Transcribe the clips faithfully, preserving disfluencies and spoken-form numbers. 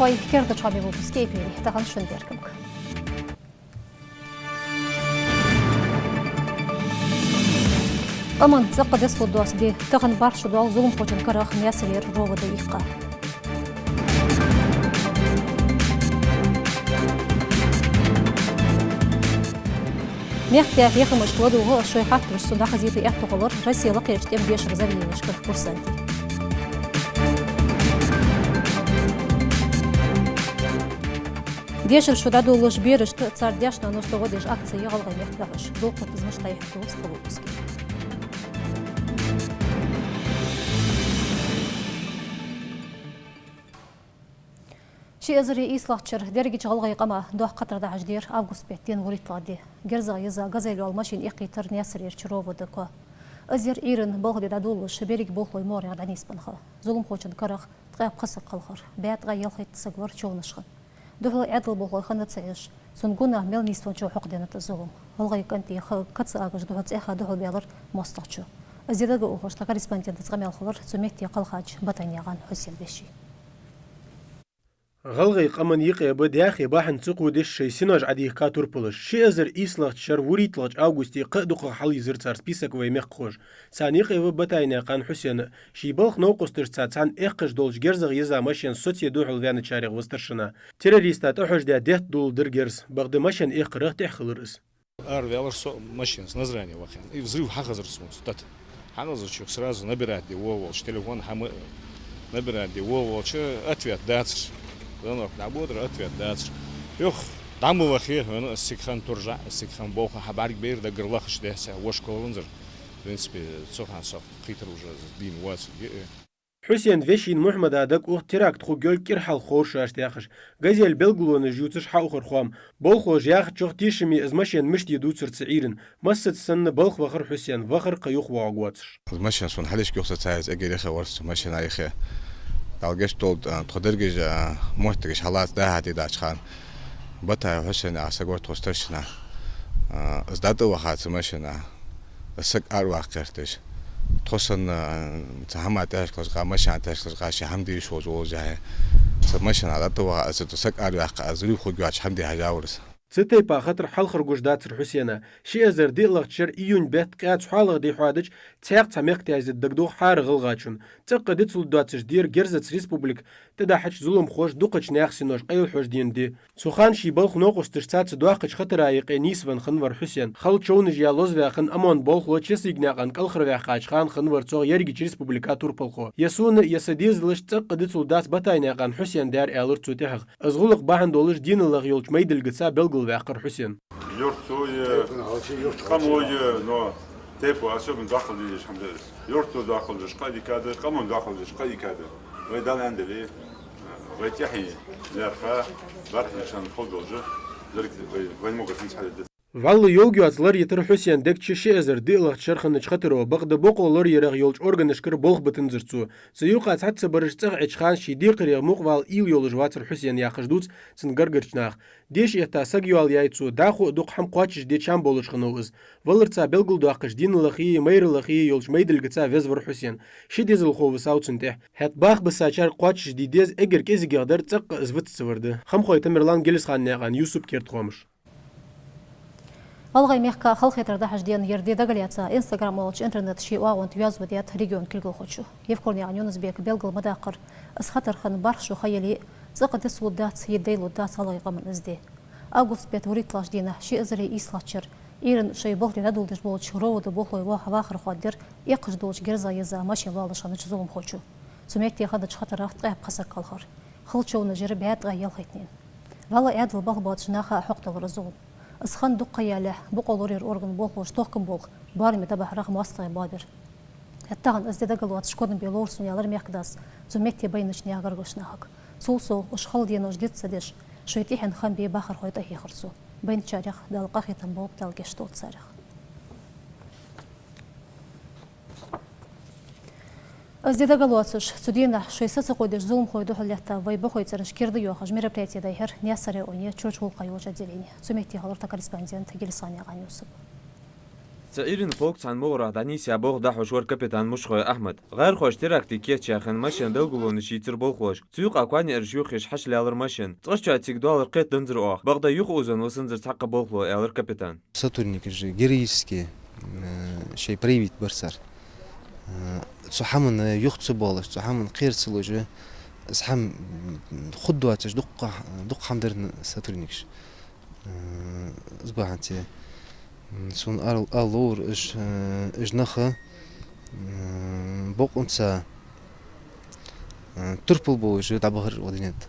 Вай керда хоамий выпуск эфире. Тахан шун теркамга. Къаман цӀаккха дицлургдоаца ди. Тахан бархӀ шу доал зуламхочун карах Наьсарера РОВД иккха. Мехка тӀа яхамашка ладувгӀа а, шоай хаттараш цу дӀахазийта аьттув хилар Россе лакхерча тӀема дешара заведенешкара курсантий. Дешара шу дӀадолалуш берашта, цар даьшта-ноаношта гӀо деш акци я ГӀалгӀай мехка дӀахьош. Дулх хетта из мишта дӀайихьар дувц тха выпуске. Ши эзари ийслагӀча шера дерригача гӀалгӀай къаман доккха хатар дӀахьош дера август бетта дийнахьа вурийтталагӀа ди. ГерзагӀа еза «Газель» оала машен эккхийтар Наьсарерча РОВД-ко. Из яр Ӏуйран балха ди дӀадолалуш берригача болхлой могӀарех дӀанийсбенна ха. Зуламхочун карах ткъаь пхи саг кхалхар, бӀаь ткъаь ялхайтта саг вар човнаш хинна. Духхьал Ӏаьдала болхлой хинна ца Ӏеш, цун гонахьа мел нийсвенначоа хьокхаденнад из зулам. ГӀалгӀай кӀантий ха каца агаш духьал цӀаьхха духьал баьлар моастагӀчо. Из ди дагаухаш тха корреспондента къамаьл хилар цу метте кхелхача Батайнаькъан Хьусена веший. ГӀалгӀай къаман юкъе ба даьхе бахьан ца кходеш шоай синош Ӏодийхка турпалаш. Ши эзар ийслагӀча шера вурийтталагӀча августе кхы а дукхагӀа хьалйизар цар список вай мехкахоша. Царна юкъе ва Батайнаькъан Хьусен а. Ший балха новкъосташца цхьана эккхаш долча герзагӀа еза машен соцае духьал ваьнначарех ва старшина. Террориста тӀахьожадаь детта доладир герз, бакъда машен эккхарах тӀехьа хилар из. Араваьлар со машенаца, Назране вахар. И взрыв хьахазар сона цу тата. Хьахазача сразу набирать де воалавелча, телефон хьа ма, набирать де воалавелча, ответ дацар. Звонок дӀабодар, ответ дацар. Юха дӀа ма вахе хьона, аз цига хинна туржа, аз цига хинна болх хьа бӀаргабайра, даггара лахаш даьсса, вошкал ванзар. В принципе, цу хана со кхийтар уже дийна воацилга. Хьусена вешийна Мухьмада дага ух теракт хургйолга кӀира хьалха ховр шоашта, яхаш, «Газель» белгалонаш ювцаш хьаухар хоам. Болхлоша яхачох, тешаме из машен мишта я дувцар цар Ӏуйрийна. Массаза санна балха вахар Хьусен, вахар кхы юхавоагӀаргвоацаш. Из машен сона хьалхашка юха саца еза, эггара яхе вар со машена юхе. Дала гешт долда, а, тхо дерригаш, а, моттигаш хьалаца дӀа-хьа дӀадахача хана. Батай Хьусен яха саг вар тхо старшина. А, из дӀатӀаваха цу машена. Из саг араваккха гӀерташ. Тхо санна, цхьа хӀама тӀехьашка лашкъа, машен тӀехьашка лашкъа, ший хӀама де йиш йолаш волаш яхе. Цу машена дӀатӀаваха, из цу саг араваккха, из взрыв хургйоацаш хӀама де хьежавар из. Цу тайпара хатар хьалхара гуш дацар Хьусена. Ши эзар диълагӀча шера июнь бетта ткъаь цхьоалагӀа ди хьоадача, цхьаькха цхьа мехка тӀаяздаь дагадох хӀара гӀалгӀачунна. ЦӀаккха дицлургдоацаш дера герзаца республика тӀадахьача зуламхоша дукхача наьха синош къайлахьожаденна ди. Цу хана ший балха новкъосташца цу доккхача хатара юкъе нийсвенна хиннавар Хьусен. Хала човнаш яь лозаваь хинна ОМОНа болхло Чесыгнаькъан кӀалхарваьккхача хана хиннавар цох ерригача республика турпалхо. Е сона, е са дезалашта цӀаккха дицлургдац Батайнаькъан Хьусена дер, аьлар цо тӀехьагӀа. Из гӀулакх бахьан долаш дийналах йолча майдилгаца белгалваьккхар Хьусен. Юрто е къамо е, но тайпо особенно дакъа дезаш хӀама да из. Юрто дакъа дезаш кхы а дика да, къамо дакъа дезаш кхы а дика да. Вай Дала аьннадале, вай тӀехье лаьрхӀа, бархӀ шин хьал долаш, деррига вай, вай могаш хӀанз хьалдергда. ВаллахӀи, йовргйоаца ларйитар Хьусена дег чу ши эзар диълагӀча шера хиннача хатаро, бакъда бокъо лораярех йолча органашкара болх битанзар цо. Цу юкъа цхьацца бараш цӀагӀа Ӏеча хана ший декхарех мукъавала уйла йолаш вацар Хьусен, яхаш дувц цун гаргарча наха. Деша этта саг йоалаяьй цо, дӀахо а дукха хӀама кхоачашде чам болаш хиннав из. Валарца белгалдоаккхаш, дийналахи майралахи йолча майдилгаца везавар Хьусен. Ши дезалхо висав цунна тӀехьа. ХӀаьта баха бисачарга кхоачашде деза эггара кӀезигагӀа дар цӀаккха из вицвацавар да. Хамхой Тамерлан, Гелисханаькъан Юсуп, «Керда хоамаш». ГӀалгӀай мехка халахетар дӀахьош денна ер ди дагалаьца, Instagram оалача интернета ший оагӀон тӀа йоазув даьд региона кулгалхочо. Евкурнаькъан Юнус-Бека белгал ма даккхара, из хатар хинна бархӀ шу ха яле а, цӀаккха дицлургдац е дайлургдац гӀалгӀай къаман из ди. Август бетта вурийтталагӀча дийнахьа, ши эзари ийслагӀча шера, Ӏуйрийна шоай балха ди дӀадоладеш болча РОВД болхлой ваха-, вахар хоададир эккхаш долча герзагӀа еза машен лоалаш хиннача зуламхочо. Цу метте хиннача хатарах ткъаь пхи саг кхалхар. Хала човнаш яр бӀаь ткъаь ялхайттанена. ВаллахӀи, Ӏаьдала балха боацача наха хьокхаделар из зулам. Из хинна дукха ха ялалехь, бокъо лораяра органа болхлоша тохкама болх боараме дӀабахьарах моастагӀий боабир. ХӀаьта тахан из ди дагалоацаш кодам бе ловра сона, аьлар мехкдас цу метте байнача наьха гаргарча нахага. Цул совгӀа, уж хала денош диц ца деш, шоай тӀехьенна хам бе бахархой тӀахьехар цо. Байначарех Дала къахетам болба, Дала гешт долда царех. Из ди дагалоацаш, цу дийнахьа шоай са ца кходеш зуламхой духьал латта вай бӀухой цӀераш керда йоахаш мероприяти дӀайихьар Наьсарен районе чурча гӀулакхаш йолча отделене. Цу метте хилар тха корреспондент Гелисханаькъан Юсуп. Цу Ӏуйрийна полк цхьан мугӀарах дӀанийсъяь болх дӀахьош вар капитан Мушхой Ахьмад. ГӀайрхоша теракта кийчъяь хинна машен белгалонаш йийцар болхлошка. Цу юкъа коа наӀараш йохаеш хьачулаьлар машен. Цкъа-шоана цига доаллар кхетаданзар оаха. Бакъда юха озон висанзар цхьаккха болхло, аьлар капитана. Сотрудникаш героически, э, шоаш проявить бир цар. Э, цу хӀаман юха ца боалаш, цу хӀаман кхера ца луш, из хӀама, м, хургдоацаш дукха, дукха хӀама дир сотрудникаша. Э, из бахьан долаш, м, сона ала, ала ловра, уж, э, уж нах, м, бокъонца, э, турпал болаш дӀабахар укх дунен тӀа.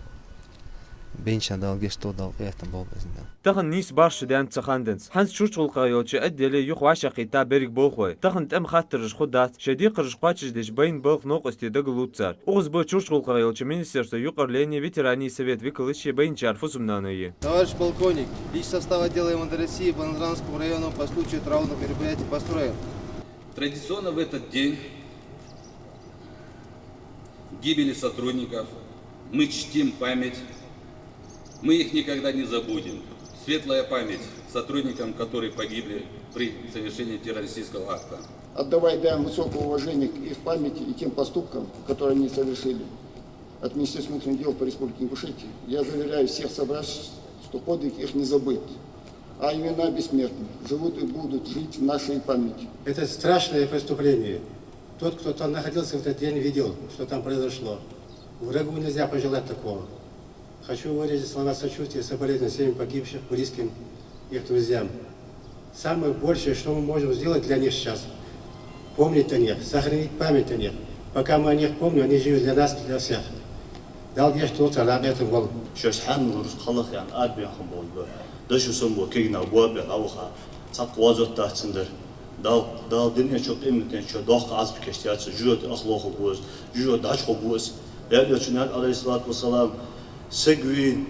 Байначарна Дала гешт долда, Дала къахетам болба, бӀаьзза Дала. Тахан нийсса бархӀ шу даьннад цу хана денз. ХӀанз чурчхулкхагӀа йолча отделе юха вӀашагӀкхийтта беррига болхлой. Тахан тӀема хаттараш хургдац, шоай декхараш кхоачашдеш байна балха новкъостий дагалоац цар. Укхаза ба чурчхулкхагӀа йолча министерства юкъарлонеи ветераний совета векалаши, байначар фусам-наной. Товарищ полковник, личный состав отдела МВД России по Назрановскому району по случаю траурных мероприятий построен. Традиционно в этот день гибели сотрудников мы чтим память, мы их никогда не забудем. Светлая память сотрудникам, которые погибли при совершении террористического акта. Отдавая дань высокого уважения к их памяти и тем поступкам, которые они совершили, от Министерства внутренних дел по Республике Ингушетия, я заверяю всех собравшихся, что подвиг их не забыт, а имена бессмертны, живут и будут жить в нашей памяти. Это страшное преступление. Тот, кто там находился в этот день, видел, что там произошло. Врагу нельзя пожелать такого. Хочу выразить слова сочувствия, соболезнования семьям погибших, близким, их друзьям. Самое большее, что мы можем сделать для них сейчас, помнить о них, сохранить память о них. Пока мы о них помним, они живы для нас, для всех. Дала гешт долда царна, къахетам болба. Шоаш хьаьнал лураш кхалах ян арбен хӀама болга. Дошо сомбо кегнах боабе дӀаваха. Цхьаккха вазот дац цундар. Дала, Дала дунен чу, къематден чу доккха Ӏазап кийчдаьд цунна, жожагӀате ах лохаргва из, жожагӀате дӀачухургва из. Даьла Элчано аьннад, Ӏалайхи ссалату вассалам, саг вий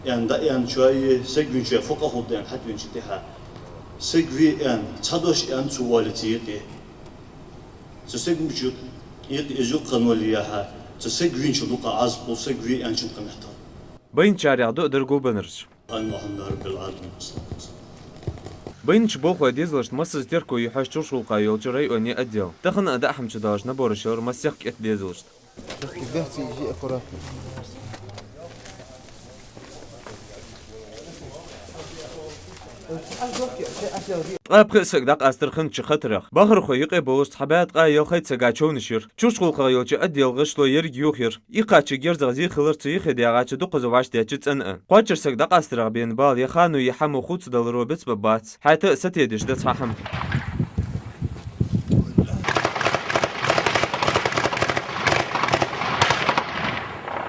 аьнна дӀааьнначоа, саг вийначоа фу къа хургда аьнна хьатӀавенача тӀехьа. Саг вий аьнна, цхьа дош аьнна цо оале цу юкъе. Цу сага мича юкъ, юкъ, из юкъ хиннавале яхьа, цу сага вийначул дукха Ӏазап хул саг вий аьнначун кхы мехтал. Байначарех дуӀа дар гулбеннараш. Ан Мухьаммад Раббил Ӏаламин. Байнача болхлой дезалашта массаза терко ю хьожаш чурчхулкхагӀа йолча районе отдел. Тахан а даа хӀамаш долаш набораш йилар массехк кӀетта дезалашта. Ткъаь пхи саг дӀакъастар хиннача хатарех. Бахархой юкъе болаш цхьа бӀаь ткъаь ялхайтта сага човнаш йир. ЧурчхулкхагӀа йолча отдела гӀишло еррига йохаяьр. Икхача герзах зе хилар цу юхе даьгӀача дукхаза вӀаштӀехьача цӀен а. Кхоачара саг дӀакъастарах бена бала е хано, е хӀамо хувцадаларо бицбаргбац, хӀаьта а сатедеш да цхьа хӀама.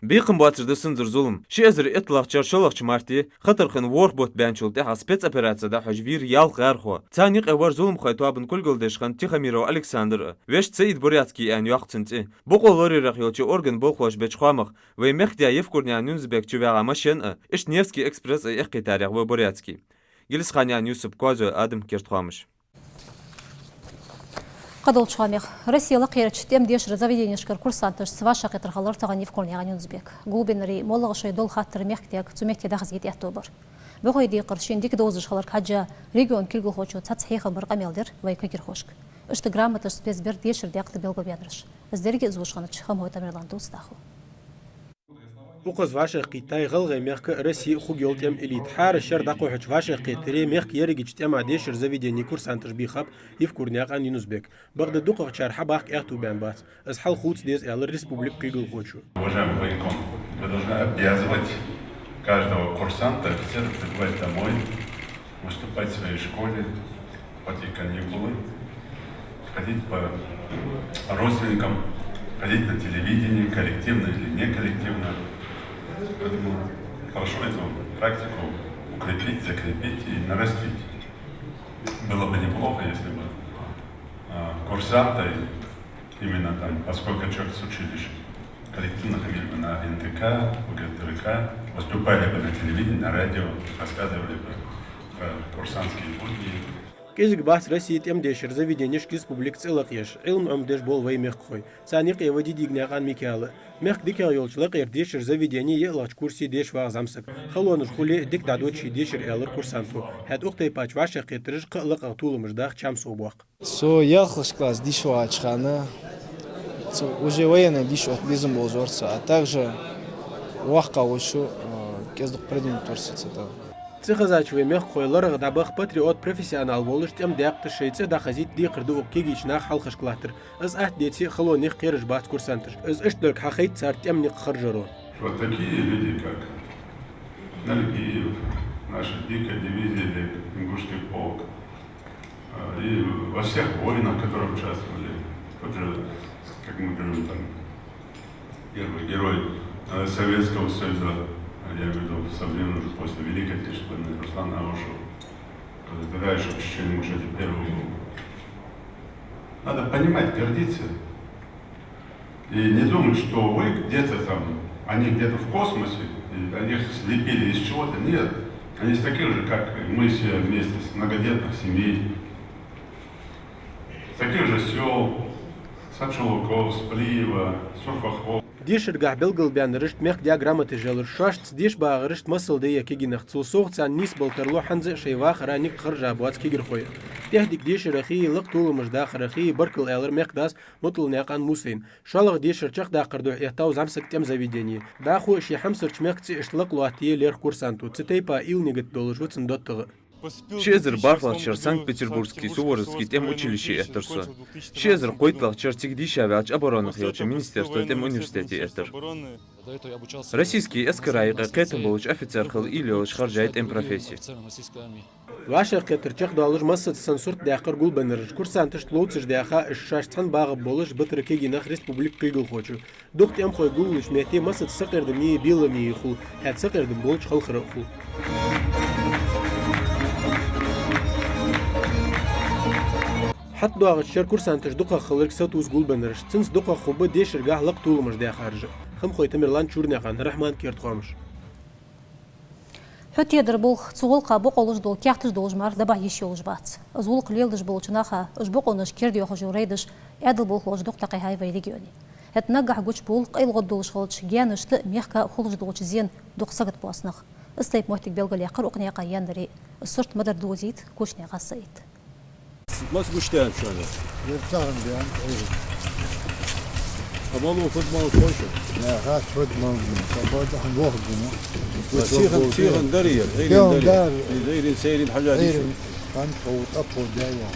Бекхам боацаш дисанзар зулам. Ши эзар итталагӀча шера шоллагӀча марте, хатар хинна ворхӀ бутт баьнначул тӀехьагӀа спецопераци дӀахьош вийра ялх гӀаьрхо. Царна юкъе вар зуламхой тоабан кулгалдеш хинна Тихомиров Александр а. Вешта Саид Бурятский аьнна йоаккх цун цӀи. Бокъо лораяьрах йолча органа болхлоша беча хоамах, вай мехкдаь Евкурнаькъан Юнус-Бек чуваьгӀа машен а, иштта Невский экспресс а эккхийтарех ва Бурятский. Гелисханаькъан Юсуп, Коазой Адам, «Керда хоамаш». Кхыдолча хоамех. Россе лакхерча тӀема дешара заведенешкара курсанташца вӀашагӀкхетар хилар тахан Евкурнаькъан Юнус-Бека. Гулбеннарий, моллагӀа шоай дола хаттар мехкдаьга цу метте дӀахазийта аьттув бар. БӀухой декхар шийна дика довзаш хиларга хьежжа, региона кулгалхочо цхьацца хьехам бар къамаьл дир вай кагирхошка. Иштта грамоташца беза бер дешара даькъе тӀа белгалбаьннараш. Из деррига а зувш хиннача Хамхой Тамерлана дувц дӀахо. Укхаза вӀашагӀкхийттай ГӀалгӀай мехка а, Россе а хургйола тӀема элита. ХӀара шера дӀакхухьача вӀашагӀкхетаре мехка ерригача тӀема дешара заведене курсанташ бийхаб Евкурнаькъан Юнус-Бека. Бакъда дукхагӀчар хьабахка аьттув баьнна бац. Из хьал хувца деза, аьлар республика кулгалхочо. Уважаемый военком, вы должны обязывать каждого курсанта, офицера прибывать домой, выступать в своей школе, хоть и каникулы, ходить по родственникам, ходить на телевидение, коллективно или не коллективно. Поэтому прошу эту практику укрепить, закрепить и нарастить. Было бы неплохо, если бы, а, курсанты, именно там, поскольку человек с училища, коллективно ходили бы на Н Т К, О Г Т Р К, выступали бы на телевидении, на радио, рассказывали бы про курсантские будни. КӀезига бац Россе тӀема дешара заведенеш республика цӀи лакхъеш, Ӏилма Ӏомадеш бола вай мехкахой. Царна юкъе ва Дидигнаькъан Микаил а. Мехка дикагӀа йолча лакхера дешара заведене ялхлагӀча курсе деша вагӀа зӀамсаг. Халонаш хуле а, дика дӀадода ший дешар, аьлар курсанто. ХӀаьта укх тайпара вӀашагӀкхетараш кхы а лакхагӀа толамаш даха чам совбоаккх. Со ялхлагӀча классе деша вагӀача хана, цу, уже военни деша отта безам болаш вар со, а также воккхагӀа волча, э, кӀезиг-дукха предметаш вар со цу тӀа. ЦӀихезача вай мехкахой ларагӀа дӀабаха патриот, профессионал волаш, тӀема даькъе шоай цӀи дӀахазийта декхар да укх кагийча наха хьалхашка латтар. Из атта деце а, халонех кхераш бац курсанташ. Из иштта долга хьахайт цар тӀема никъ харжаро. Вот такие люди, как Налигиев, наша дикая дивизия, или Ингушский полк, а, и во всех войнах, которые участвовали, тот же, как мы говорим, там, первый герой, э, Советского Союза, а, я имею в виду, со времен уже после Великой Отечественной, Руслан Аушев, э, тогда еще Чечено-Ингушетии первый был. Надо понимать, гордиться. И не думать, что вы где-то там, они где-то в космосе, и они их слепили из чего-то. Нет. Они из таких же, как и мы все вместе, с многодетных семей, с таких же сёл, с Отшелуков, с Плиева, с Урфахов. Дешаргахьа белгалбаьннарашта мехкда грамоташ ялар, шоашца деша багӀарашта масал да е кагий нах. Цул совгӀа царна нийсбала тарлу хӀанз а шоай вахара никъ харжа боаца кагирхой. ТӀехдика дешарахи лакха толамаш дахарахи баркал аьлар мехкдас МутӀалнаькъан Мусайна. ШоллагӀа дешар чакхдаккхара духьа эттав зӀамсаг тӀема заведене. ДӀахо а ший хьамсарча мехка цӀи иштта лакха лоаттае лерхӀ курсанто. Цу тайпара уйла-нигат долаш ва цун доттагӀа. Ши эзар бархӀлагӀча шера Санкт-Петербургский Суворовский тӀема училище эттар со. Ши эзар кхойтталагӀча шера цига дийша ваьлча оборонах йолча министерства тӀема университете эттар. Российски эскара юкъе кхетам болаш офицер хила уйла йолаш харжай тӀема професси. ВӀашагӀкхетар чакхдоалаш массаза санна сурт даьккхар гулбеннараш. Курсанташта ловцаш даьха, уж шоаш цхьана багӀаргболаш, батара кагий нах республика кулгалхочо. Дукха тӀемахой гуллуча метте массаза сакъердаме, беламе хул, хӀаьта сакъердам болча халхара а хул. ХӀаьта доагӀача шера курсанташ дукхагӀа хиларга сатувс гулбеннараш. Цунца дукхагӀа хургба дешаргахьа лакха толамаш даьхараш. Хамхой Тамерлан, Чурнаькъан Рахьман, «Керда хоамаш». Хьу тедар болх, цу гӀулакха бокъо луш дола каьхаташ долаш мара дӀабахьа йиш йолаш бац. Из гӀулакх леладеш болча наха уж бокъонаш кердайоахаш йола рейдаш Ӏаьдала болхлоша дукха дӀакхихьай вай регионе. ХӀаьта наггахьа гучабувл къайлагӀа долаш хилча гаьнашта а мехка а хулаш долча зена дукха сагота боаца нах. Из тайпа моттиг белгалъяьккхар Укхнаькъан Яндаре. Из сурт ма дарра довзийт Кочнаькъан Саида. Мас гуш тӀехьа шоана? Ер цагӀан бе, ан, ой. А мало фуд мал кхоша? Я, хас фуд мал, фуд хан вох гума. Сихан, сихан дари ер, Ӏуйрийна дари. Сихан дар. Из Ӏуйрийна, сайрийна хьажа диш. Ӏуйрийна, хан тхов, тӀа тхов даья.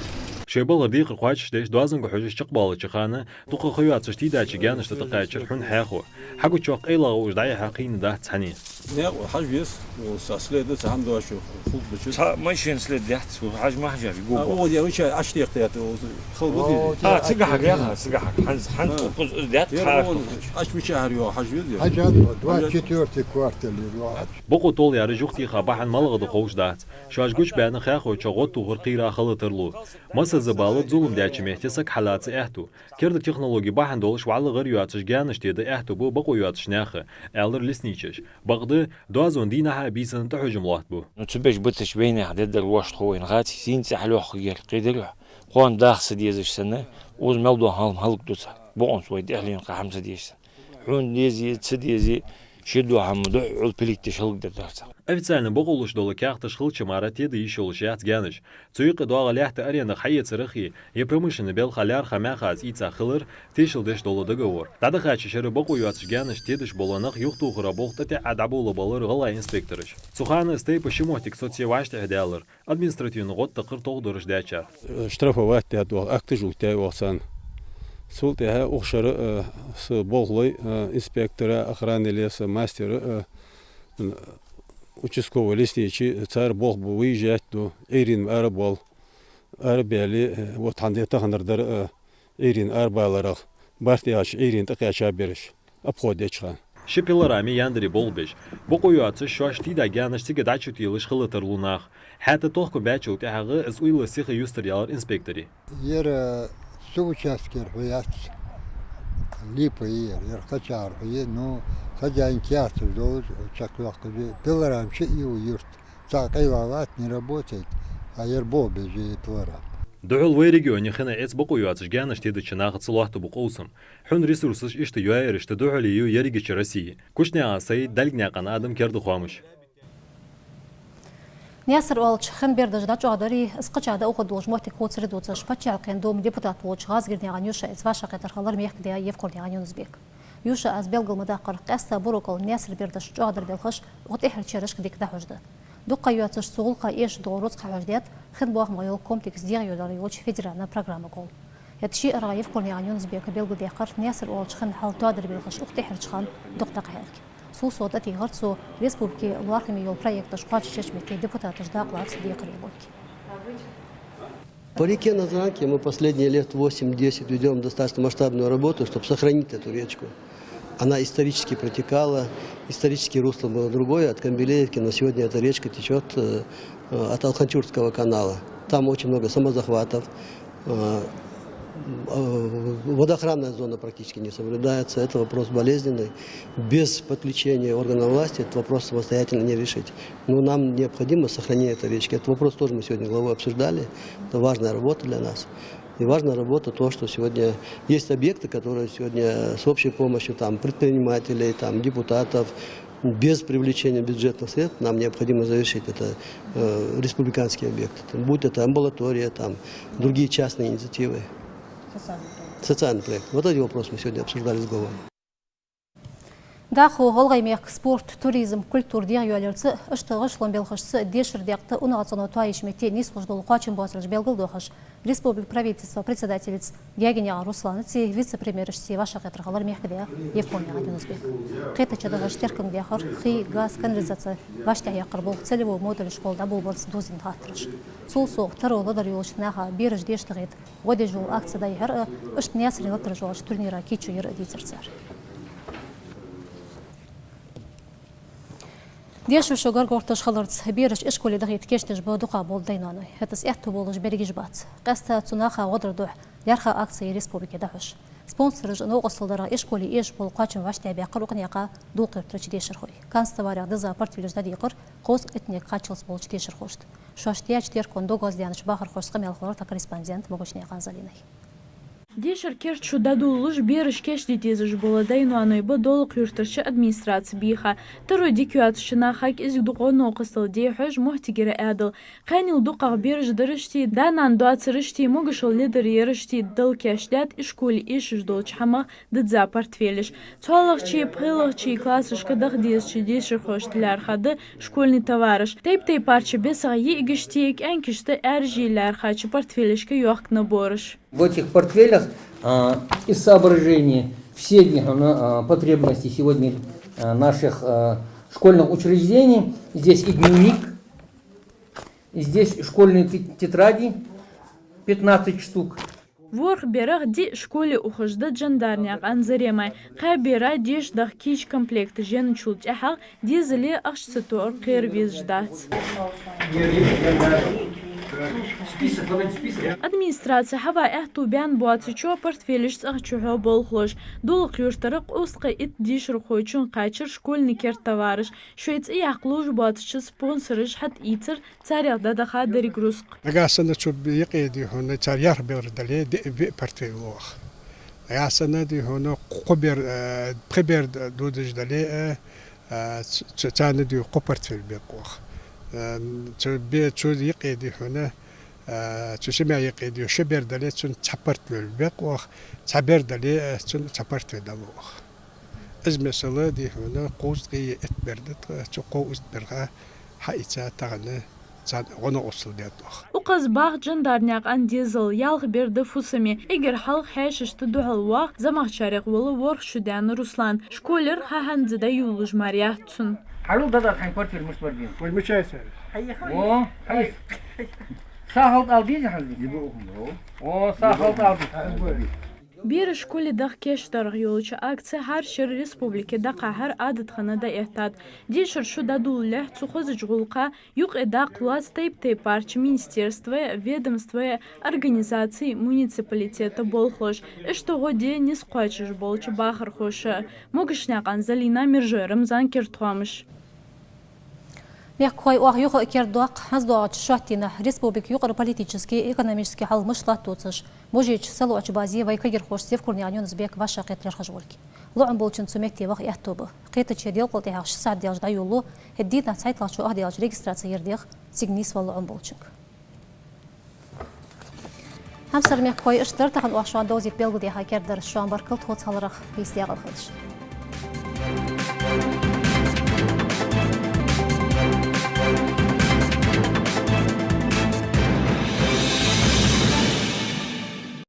Шоай балхара декхар кхоачашдеш, доазонга хьожаш чакхбоалача хана, дукха ха йоацаш тийдача гаьнашта тӀакхаьчар Хьун Хьаьхо. Хьагучох къайлагӀа уж дӀаяхьа кхийна дац цхьанне. Наькъа хьажа веза, о, са след, цхьа хӀама доацаш, хулт бачу. Цхьа машина след яц, хьажа ма хьажа, го. А, о, я, вича, аш текъ тет, о, хал бу дизи. А, цига хьага, яха, цига хьага. Хьанз, хьанз, а, укхаза из даьтта, ер хьа, о, аш вича хьар йо, хьажа веза. Хьажа, двадцать четвёртый квартал, йо, хьажа. Бокъо толаяьраш юхатеха бахьан малагӀа да ховш дац. Шоаш гучабаьнна Хьаьхочох гӀод тохар кхийра хала тарлу. Массаза бала зулам даьча метте саг хьалаца аьттув. Керда технологи бахьан долаш вӀалла гӀар йоацаш гаьнаш теда аьттув ба бокъо йоацача наьха, аьлар лесничаш. Бакъда, доазон дийнахьа а, бийсанна а тӀахьожам лоаттабу. Ну, цу беш бицача вайнаьха деддар воашта хов вайна хац, сийна цӀи хьалохкагер кхийдар хьо. Кхоана даха ца дезаш санна, укхаза мел дола хӀама хӀалакдоаца. Бокъонца вай тӀехьленна кхы хӀама ца дезаш санна. Хьона дези, ца дези, ши дола хӀама духьа, Ӏул пилитташ хӀалакдергдар цар. Официально бокъо луш дола каьхаташ хилча мара теда йиш йолаш яц гаьнаш. Цу юкъе доагӀа лаьтта аренах хьаэцарахи, е промышленни балха лаьрхӀа мехаза ийца хилар тешал деш дола договор. ДӀадахача шера бокъо йоацаш гаьнаш тедаш бола нах юхатохара болх тӀатеӀа дӀаболабалар гӀалгӀай инспектораша. Цу хана из тайпа ши моттиг соцае вӀаштӀехьадаьлар, административни гӀод такхар толхадараш даьчар. Штрафовать даьд оаха, акташ оттаяьй оаха царна. Цул тӀехьагӀа укх шера, э, са болхлой, э, инспектора, охраны леса мастера, э, участковый лесничий, цар болх бу, выезжать ду, Ӏуйрийна ара боал. Арабаьле, вот хӀанз таханара дар, э, Ӏуйрийна арабаларах, барт яьлча Ӏуйрийна тӀакхаьча бераш, обход деча хана. Ши пилорама я Яндаре болх беш. Бокъо йоацаш шоаш тийда гаьнаш цига дӀачутелаш хала тарлу наха. ХӀаьта тохкам баьчул тӀехьагӀа из уйла сиха юстаръяьлар инспектора. Ер, э, цу участкера хьу яц, Липа я ер, ер кхычахьара хьу я, ну, хозяин каьхаташ долаш, чакхйоаккхаш я, пилорама шиъ я юрта. Цхьа къайлагӀа латт, не работает. А ер бо бежи твара. Духхьал вай регионе хинна эца бокъо йоацаш гаьнаш тедача нахаца лоаттабу къовсам. Хьун ресурсаш иштта йоаерашта духьале ю ерригача Россе. Кучнаькъан Саид, Дальгнаькъан Адам, Керда хоамаш. Наьсар оалача хин бердаш дӀачӀоагӀдари, из кхычахьа дӀаухаргдолаш моттиг хувцари дувцаш, Паччахьалкхен Думан депутат волча ГӀазгирнаькъан Юшаъаца вӀашагӀкхетар хилар мехкдаь Евкурнаькъан Юнус-Бека. Юшаъас белгал ма даккхара, къаьстта Бурокал наьсар бердаш чӀоагӀдар белхаш укх тӀехьарча шерашка дика дӀахьош да. Дукха ха йоацаш цу гӀулакха эшаш дола рузкъа хьахьожадаьд хин боахамах йола комплекс дегӀайоалаяра йолча федеральни программа гӀолла. ХӀаьта ший аргӀагӀа Евкурнаькъан Юнус-Бека белгалдаьккхар, наьсар оалача хинна хьал тоадар белхаш укх тӀехьарча хана дукха дӀакхахьарг. Цул совгӀа тӀатехар цо республике лоархӀаме йола проекташ кхоачашъеча метте депутаташа дакъа лаца декхарийла локхе. По реке Назранке мы последние лет восемь-десять ведём достаточно масштабную работу, чтоб сохранить эту речку. Она исторически протекала, исторически русло было другое, от Камбилеевки, но сегодня эта речка течёт, э, э, от Алханчуртского канала. Там очень много самозахватов, э, э, водоохранная зона практически не соблюдается. Это вопрос болезненный. Без подключения органов власти этот вопрос самостоятельно не решить. Но нам необходимо сохранение этой речки. Этот вопрос тоже мы сегодня с главой обсуждали. Это важная работа для нас. И важная работа то, что сегодня есть объекты, которые сегодня с общей помощью там предпринимателей, там депутатов, без привлечения бюджетных средств нам необходимо завершить это, э, республиканский объект. Будь это амбулатория, там, другие частные инициативы. Социальный проект. Социальный проект. Вот эти вопросы мы сегодня обсуждали с главой. ДӀахо ГӀалгӀай мехка спорт, туризм, культура дегӀайоалаярца, иштта гӀишлон белхашца дешара декъе унахцӀено тоаеш метте нийслуш дола кхоачамбоацараш белгалдоахаш, республика правительства председателаца Гаьгенаькъан Русланаца, вице-премьераца вӀашагӀкхетар хилар мехкдаь Евкурнаькъан Юнус-Бека. Кхетаче дахаш теркам даьхар хий, газ, канализаци вӀаштӀехьаяккхара болх целевой модулаш гӀолла дӀаболабарца дувзаденна хаттараш. Цул совгӀа таро ладар йолча наха бераш деша дахийта гӀо деш йола акци дӀайихьар а, иштта Наьсаре латараш йолча турнира кийчо яр а дийцар цар. Дешара шу гаргагӀерташ хиларца, бераш ишколе дахийта кийчдеш ба дукхагӀбола дай-ноаной. ХӀаьта из аьттув болаш берригаш бац. Къаьстта цу наха гӀо дара духьа лаьрххӀа акци я республике дӀахьош. Спонсораша новкъостал дарах ишколе эшаш бола кхоачам вӀаштӀехьабаьккхар укх наькъа Дулх-Юртарча дешархой. Канцтоварех дизза портфелаш дӀадийкъар кховзткъа иттанега кхаччалца болча дешархошта. Шоашта яьча теркон догӀаздаьннача бахархошца къамаьл хилар тха корреспондента Могушканаькъан Залинай. Дешара керда шу дӀадолалуш бераш кийчде дезаш бола дай-ноаной ба Долакха-Юртарча администраце бийха. Таро дика йоацача наха кӀезига дукха новкъостал де хьож моттигера Ӏаьдал. Кхаьннел дукхагӀа бераш дарашта, да-нана доацарашта, могашал ледар ярашта Дала кийчдаьд ишколе эшаш долча хӀамах дизза портфелаш. ЦхьоалагӀчеи пхелагӀчеи классашка даха дезача дешархошта лаьрхӀа да школьни товараш. Тайп-тайпарча бесагӀа йиӀигашта, кӀаьнкашта Ӏаьржий лаьрхӀача портфелашка йоахк набораш. В этих портфелях, а, из соображения все, а, потребности сегодня, а, наших, а, школьных учреждений. Здесь и дневник, и здесь школьные те-, тетради, пятнадцать штук. ВорхӀ берах диъ школе ухаш да Джандарнаькъан Заремай. Кхаь бера деша даха кийча комплекташ яьнначул тӀехьагӀа дезале ахча ца тоар кхера везаш дац. Администраце хьава аьттув баьнна боацачоа портфелаш цӀагӀа чухьоа болхлоша. Долакха-Юртара кховзткъа итт дешархочунга кхаьчар школьни керда товараш. Шоай цӀи яккха ловш боацача спонсораша хьатӀаийцар царех дӀадаха деррига рузкъа. Нагахьа санна цу юкъе, дий хьона, цар ярх бер дале, диъ-виъ портфель лу оаха. Нагахьа санна, дий хьона, кхо бер, э, пхи бер дудаш дале, э, э, ц-, ц-, царна, дий, кхо портфель бекъ оаха. Э, цу бе-, цу юкъе, дий хьона, э, цу семья юкъе, дий, ши бер дале, цунна цхьа портфель бекъ оаха, цхьа бер дале, э, цунна цхьа портфель дӀалу оаха. Из, масала, дий хьона, кховзткъеи йиъ итт бер да тха, цу кхо-итт берах хьаийца тахан царна гӀо-новкъостал даьд оаха. Укхаза бах Джандарнаькъан дезал, ялх бер да фусаме. Эггара хьалха хьаьшашта духьал воагӀа замахчарех вола ворхӀ шу даьнна Руслан. Школера ха хӀанз дӀайолалуш мара яц цун. Хьарул дада хьайн портфель мишта бар дийна? Вай мичай сарис? О, хьайс. Са хьалт ал дийзи хьанз? О, са хьалт ал дийзи. Бераш школе даха кийчдарах йолча акце хӀара шера республике дӀакхахьар Ӏадат хинна дӀаэттад. Дешара шу дӀадолалехь цу хозача гӀулакха юкъе дакъа лоац тайп-тайпарча министерствай, ведомствай, организаций, муниципалитета болхлоша. Иштта гӀо де низ кхоачаш болча бахархоша. Могушканаькъан Залина, Мержой Рамзан, Керда хоамаш. Мехкахой, оаха юха а кердадоаккх хӀанз доагӀача шоатта дийнахьа республика юкъара политически, экономически хьал мишта латт тувцаш, мужича салоӀача базе вай кагирхошца Евкурнаькъан Юнус-Бек вӀашагӀкхетар хьожаргволга. ЛоӀам болчун цу метте ваха аьттув ба. Кхетаче делкъел тӀехьагӀа ши сахьат даьлча дӀайолалу, хӀаьта дийнахьа цхьайтталагӀчо Ӏодоаладаьча регистраци ярдех цига нийсвала лоӀам болчунга. Хьамсара мехкахой, иштта дар тахан оаха шоана довзийта белгалдаьха кердадараш. Шоана баркал тхоца хиларах, бийса декъала хийла шун.